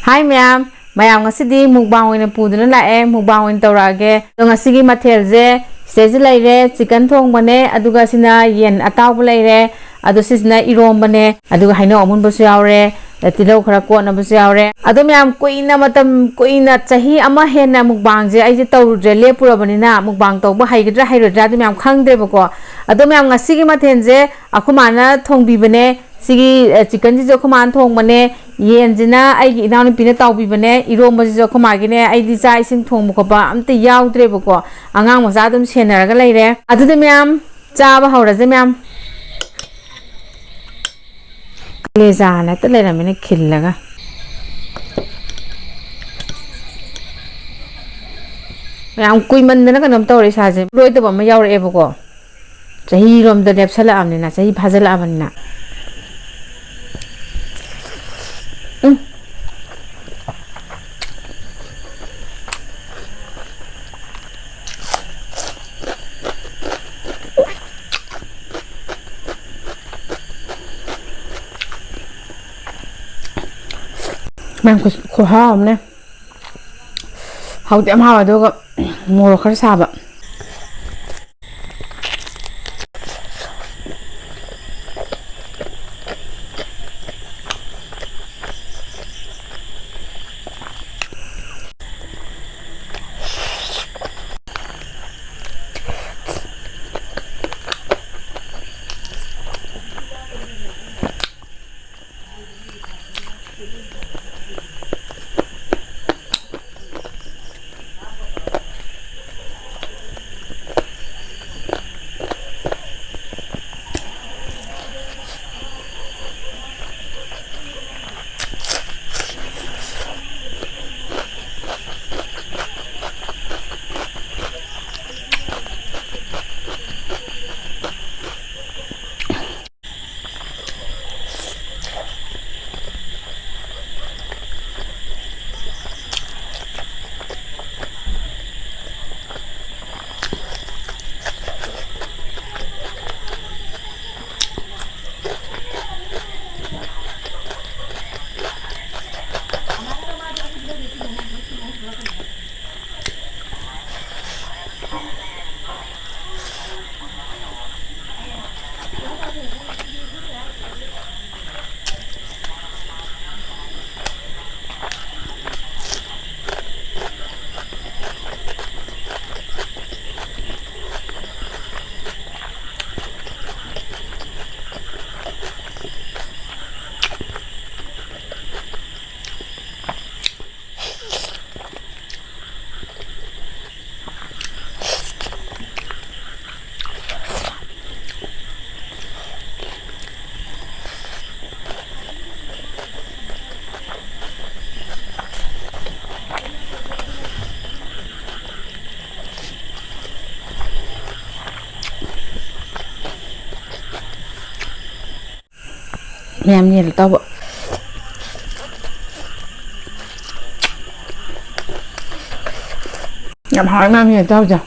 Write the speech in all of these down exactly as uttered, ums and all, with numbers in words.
ꯍꯥꯏ ꯃꯌꯥꯝ, ꯃꯌꯥꯝ ꯉꯁꯤꯗꯤ mukbang ꯑꯣꯏꯅ ꯄꯨꯗꯨꯅ ꯂꯥꯛꯑꯦ, mukbang ꯑꯣꯏꯅ ꯇꯧꯔꯛꯑꯒꯦ꯫ ꯑꯗꯣ ꯉꯁꯤꯒꯤ ꯃꯊꯦꯜꯁꯦ ꯁꯤꯗꯩꯁꯤꯗ ꯂꯩꯔꯦ, chicken ꯊꯣꯡꯕꯅꯦ, ꯑꯗꯨꯒ ꯁꯤꯅ ꯌꯦꯟ ꯑꯇꯥꯎꯕ ꯂꯩꯔꯦ, ꯑꯗꯣ ꯁꯤꯁꯤꯅ ꯏꯔꯣꯝꯕꯅꯦ, ꯑꯗꯨꯒ ꯍꯩꯅꯧ ꯑꯃꯨꯟꯕꯁꯨ ꯌꯥꯎꯔꯦ, ꯇꯤꯜꯍꯧ ꯈꯔ ꯀꯣꯠꯅꯕꯁꯨ ꯌꯥꯎꯔꯦ꯫ ꯑꯗꯣ ꯃꯌꯥꯝ, ꯀꯨꯏꯅ, ꯃꯇꯝ ꯀꯨꯏꯅ, ꯆꯍꯤ ꯑꯃ ꯍꯦꯟꯅ mukbangꯁꯦ ꯑꯩꯁꯦ ꯇꯧꯔꯨꯗ꯭ꯔꯦ, ꯂꯦꯞꯄꯨꯔꯕꯅꯤꯅ mukbang ꯇꯧꯕ ꯍꯩꯒꯗ꯭ꯔꯥ ꯍꯩꯔꯣꯏꯗ꯭ꯔꯥ ꯑꯗꯨ ꯃꯌꯥꯝ ꯈꯪꯗ꯭ꯔꯦꯕꯀꯣ꯫ ꯑꯗꯣ ꯃꯌꯥꯝ, ꯉꯁꯤꯒꯤ ꯃꯊꯦꯜꯁꯦ ꯑꯩꯈꯣꯏ ꯃꯥꯅ ꯊꯣꯡꯕꯤꯕꯅꯦ꯫ ꯁꯤꯒꯤ, ꯑ, chickenꯁꯤꯁꯨ ꯑꯩꯈꯣꯏ ꯃꯥꯅ ꯊꯣꯡꯕꯅꯦ꯫ ꯌꯦꯟꯁꯤꯅ ꯑꯩꯒꯤ ꯏꯅꯥꯎꯅꯨꯄꯤꯅ ꯇꯥꯎꯕꯤꯕꯅꯦ꯫ ꯏꯔꯣꯝꯕꯁꯤꯁꯨ ꯑꯩꯈꯣꯏ ꯃꯥꯒꯤꯅꯦ꯫ ꯑꯩꯗꯤ ꯆꯥꯛ ꯏꯁꯤꯡ ꯊꯣꯡꯕ ꯈꯣꯠꯄ ꯑꯝꯇ ꯌꯥꯎꯗ꯭ꯔꯦꯕꯀꯣ꯫ ꯑꯉꯥꯡ ꯃꯆꯥ ꯑꯗꯨꯝ ꯁꯦꯟꯅꯔꯒ ꯂꯩꯔꯦ꯫ ꯑꯗꯨꯗꯤ ꯃꯌꯥꯝ, ꯆꯥꯕ ꯍꯧꯔꯁꯦ ꯃꯌꯥꯝ꯫ ꯀꯂꯦꯖꯥꯅ ꯍꯦꯛꯇ ꯂꯩꯔꯝꯃꯤꯅ ꯈꯤꯜꯂꯒ꯫ ꯌꯥꯝ ꯀꯨꯏꯃꯟꯗꯅ ꯀꯩꯅꯣꯝ ꯇꯧꯔꯦ ꯏꯁꯥꯁꯦ꯫ ꯂꯣꯏꯗꯕ ꯑꯃ ꯌꯥꯎꯔꯛꯑꯦꯕꯀꯣ꯫ ꯆꯍꯤꯔꯣꯝꯗ ꯂꯦꯞꯁꯜꯂꯛꯑꯕꯅꯤꯅ, ꯆꯍꯤ ꯐꯥꯖꯤꯜꯂꯛꯑꯕꯅꯤꯅ꯫ ꯎꯝ꯫ ꯃꯌꯥꯝ ꯈꯨ-, ꯈꯨꯍꯥꯎ ꯑꯃꯅꯦ꯫ ꯍꯥꯎꯗꯤ ꯌꯥꯝ ꯍꯥꯎꯋꯦ, ꯑꯗꯨꯒ ꯃꯣꯔꯣꯛ ꯈꯔ ꯁꯥꯕ꯫ ꯌꯥꯝ ꯌꯦꯜꯂꯣ ꯇꯧꯕ꯫ ꯌꯥꯝ ꯍꯥꯎꯋꯦ ꯃꯌꯥꯝ ꯌꯦꯜꯂꯣ ꯇꯧꯕꯁꯦ꯫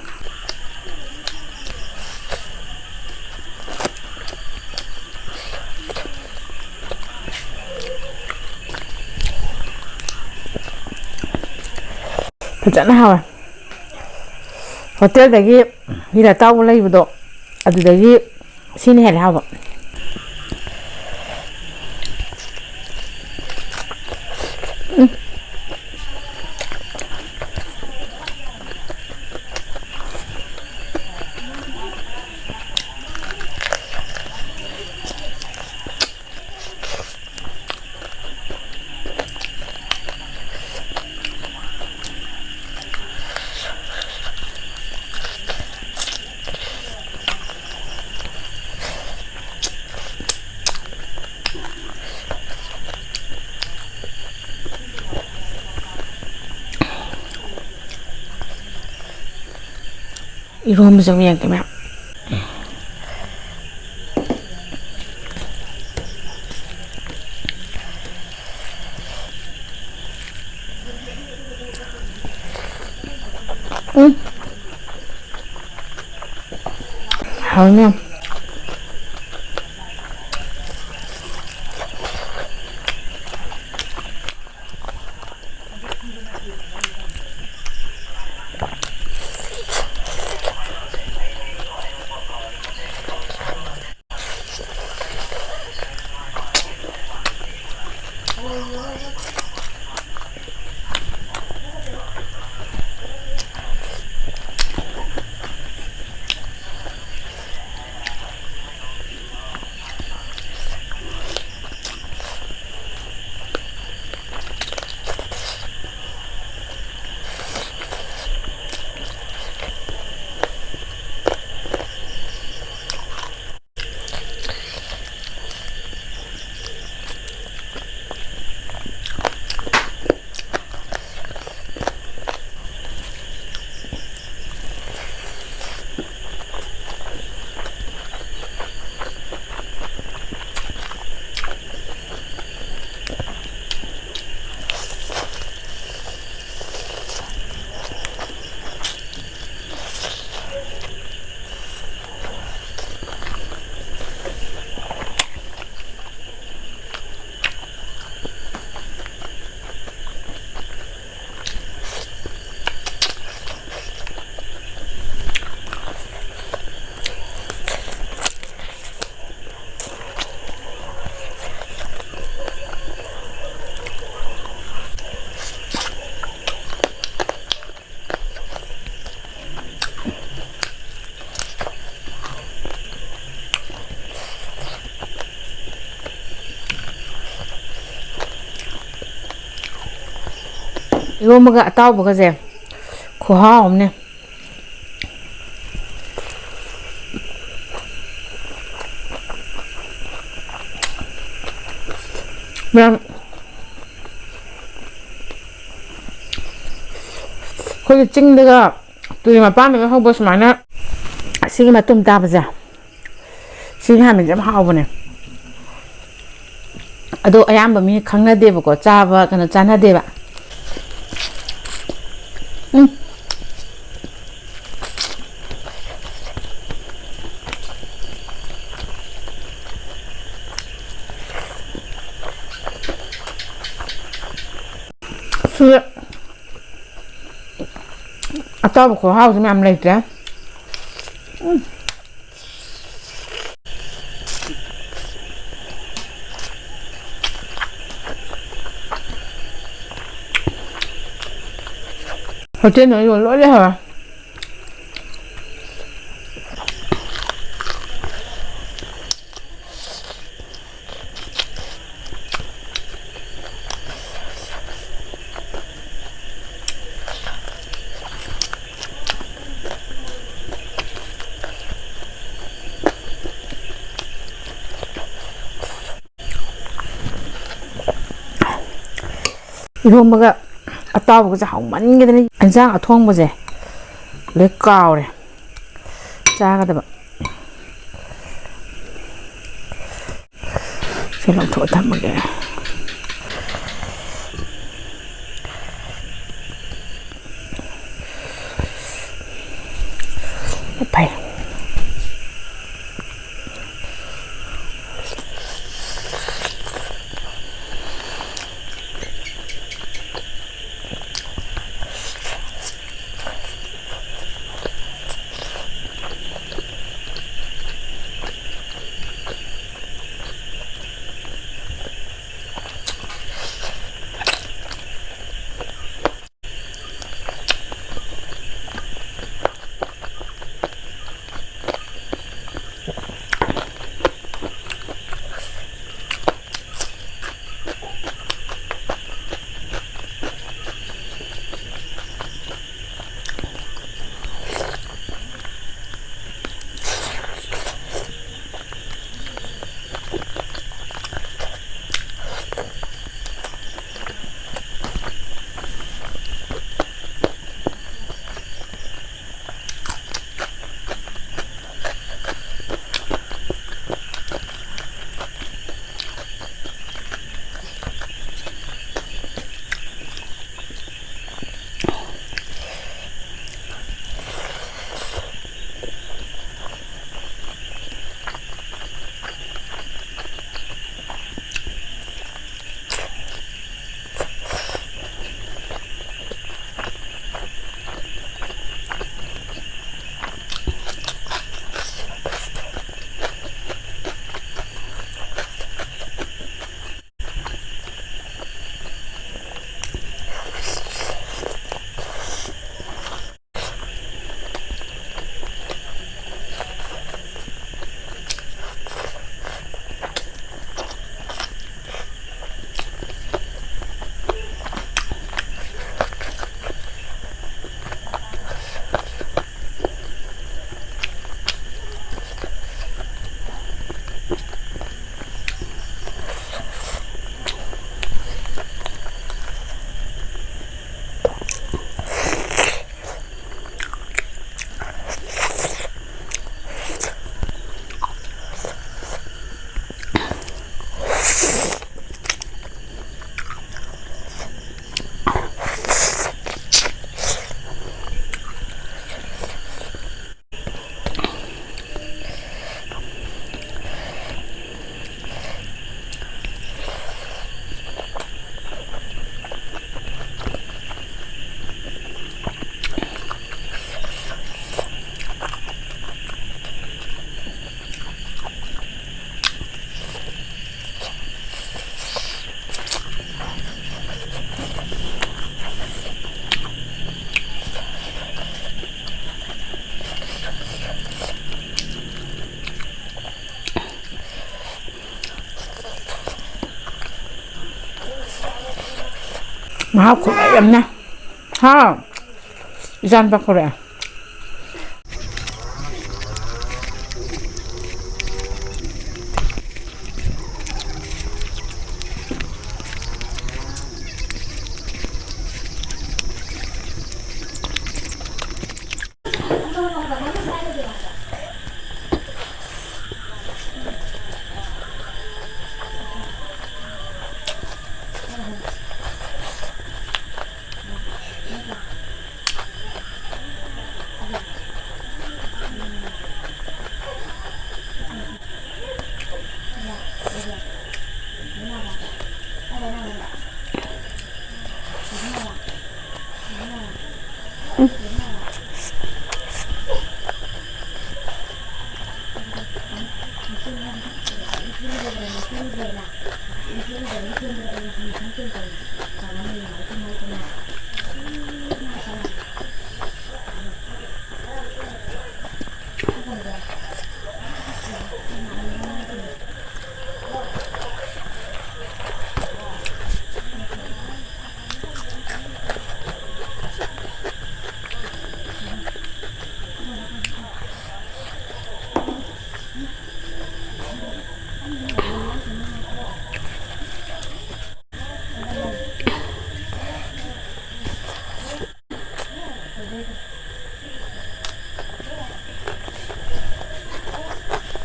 ꯐꯖꯅ ꯍꯥꯎꯋꯦ꯫ ꯍꯣꯇꯦꯜꯗꯒꯤ ꯌꯦꯜꯂꯣ ꯇꯧꯕ ꯂꯩꯕꯗꯣ, ꯑꯗꯨꯗꯒꯤ ꯁꯤꯅ ꯍꯦꯜꯂꯦ ꯍꯥꯎꯕ꯫ ꯎꯝ꯫ ꯏꯔꯣꯝꯕꯁꯨ ꯑꯃꯨꯛ ꯌꯦꯡꯒꯦ ꯃꯌꯥꯝ꯫ ꯎꯝ꯫ ꯍꯥꯎꯅꯦ꯫ ꯏꯔꯣꯝꯕꯒ ꯑꯇꯥꯎꯕꯒꯁꯦ ꯈꯨꯍꯥꯎ ꯑꯃꯅꯦ꯫ ꯃꯌꯥꯝ, ꯑꯩꯈꯣꯏꯒꯤ ꯆꯤꯡꯗꯒ ꯇꯨꯔꯦꯜ ꯃꯄꯥꯟꯗꯒ ꯍꯧꯕ ꯁꯨꯃꯥꯏꯅ ꯁꯤꯒꯤ ꯃꯇꯨꯝ ꯇꯥꯕꯁꯦ, ꯁꯤꯒꯤ ꯈꯥꯃꯦꯟꯁꯦ ꯌꯥꯝ ꯍꯥꯎꯕꯅꯦ꯫ ꯑꯗꯣ ꯑꯌꯥꯝꯕ ꯃꯤ ꯈꯪꯅꯗꯦꯕꯀꯣ, ꯆꯥꯕ, ꯀꯩꯅꯣ, ꯆꯥꯟꯅꯗꯦꯕ꯫ ꯎꯝ꯫ ꯁꯤ ꯑꯇꯥꯎꯕ ꯈꯨꯍꯥꯎꯁꯦ ꯃꯌꯥꯝ ꯂꯩꯇ꯭ꯔꯦ꯫ ꯎꯝ꯫ ꯍꯣꯇꯦꯜꯗ ꯌꯣꯜ ꯂꯣꯏ ꯂꯩꯍꯧꯔꯦ꯫ ꯏꯔꯣꯝꯕꯒ ꯑꯇꯥꯎꯕꯒꯁꯦ ꯍꯥꯎꯃꯟꯒꯤꯗꯅ ꯏꯟꯁꯥꯡ ꯑꯊꯣꯡꯕꯁꯦ ꯂꯣꯏ ꯀꯥꯎꯔꯦ ꯆꯥꯒꯗꯕ꯫ ꯁꯤ ꯂꯧꯊꯣꯛꯑ ꯊꯝꯃꯒꯦ꯫ ꯐꯩ꯫ ꯃꯍꯥꯎ ꯈꯨꯠꯂꯩ ꯑꯃꯅꯦ꯫ ꯍꯥꯎ꯫ ꯏꯆꯥꯅꯨꯄꯥ ꯀꯧꯔꯛꯑꯦ꯫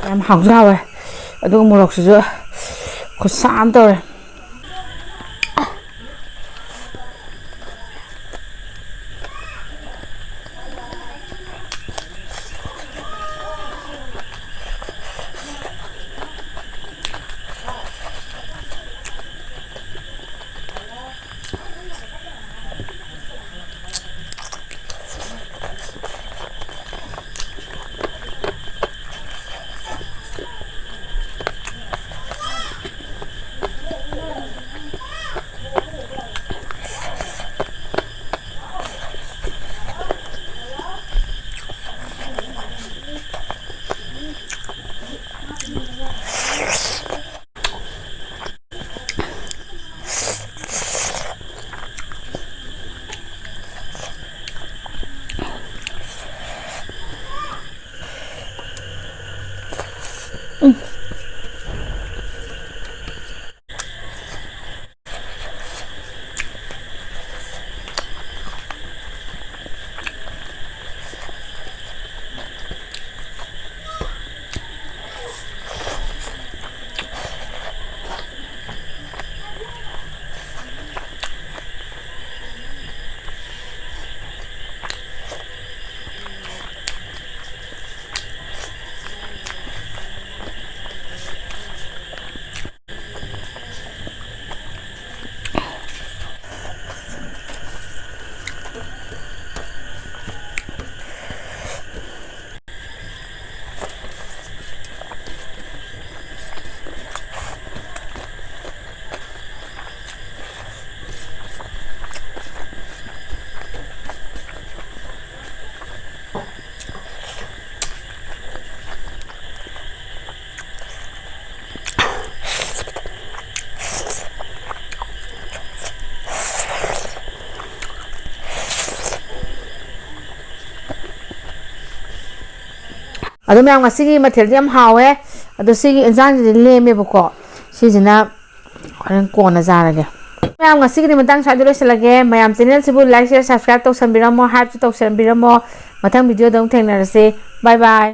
ꯌꯥꯝ ꯍꯥꯎꯁꯨ ꯍꯥꯎꯋꯦ꯫ ꯑꯗꯨꯒ ꯃꯣꯔꯣꯛꯁꯤꯁꯨ ꯈꯨꯠꯁꯥ ꯑꯃ ꯇꯧꯔꯦ꯫ ꯑꯗꯣ ꯃꯌꯥꯝ, ꯉꯁꯤꯒꯤ ꯃꯊꯦꯜꯗꯤ ꯌꯥꯝ ꯍꯥꯎꯋꯦ꯫ ꯑꯗꯣ ꯁꯤꯒꯤ ꯏꯟꯖꯥꯡꯁꯤꯗꯤ ꯂꯦꯝꯃꯦꯕꯀꯣ, ꯁꯤꯁꯤꯅ ꯍꯣꯔꯦꯟ ꯀꯣꯟꯅ ꯆꯥꯔꯒꯦ꯫ ꯃꯌꯥꯝ, ꯉꯁꯤꯒꯤꯗꯤ ꯃꯇꯥꯡ ꯁ꯭ꯋꯥꯏꯗ ꯂꯣꯏꯁꯤꯜꯂꯒꯦ꯫ ꯃꯌꯥꯝ, ꯆꯦꯅꯦꯜꯁꯤꯕꯨ like, share, subscribe ꯇꯧꯁꯟꯕꯤꯔꯝꯃꯣ, hypeꯁꯨ ꯇꯧꯁꯟꯕꯤꯔꯝꯃꯣ꯫ ꯃꯊꯪ videoꯗ ꯑꯃꯨꯛ ꯊꯦꯡꯅꯔꯁꯤ꯫ Bye bye꯫